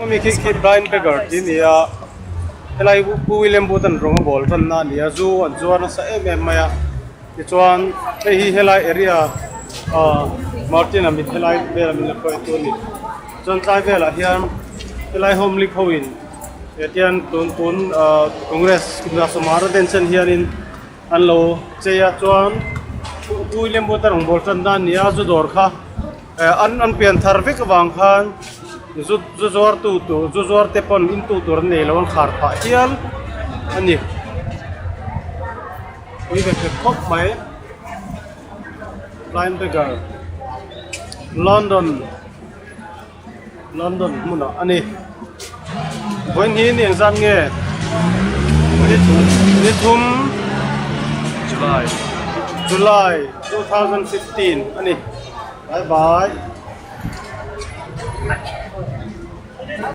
Mi khi khi Blind Beggar tih a ni a helai Pu William Booth-a'n rawng a bawl tanna a ni a zu an zuar nasa em em mai a tichuan hei hi helai area ah Martin-a mit helai vela min la hruai tu a ni chuan tlai velah hian helai home league ho in eh tian tun tun ah Congress kum 10 denchhen hianin an lo chei a chuan Pu William Booth-a rawng bawl tanna a ni a zu dawr kha. An an pian thar vek avang khan zu zu zuar tu tur zu zuar te pawn in tu tur an nei lo an khar phah hial a ni. Pui ve hrep khawp mai Blind Beggar London London hmunah a ni. Vawiin hi ni engzat nge? Ni thum July July 2015 a ni. Bye bye.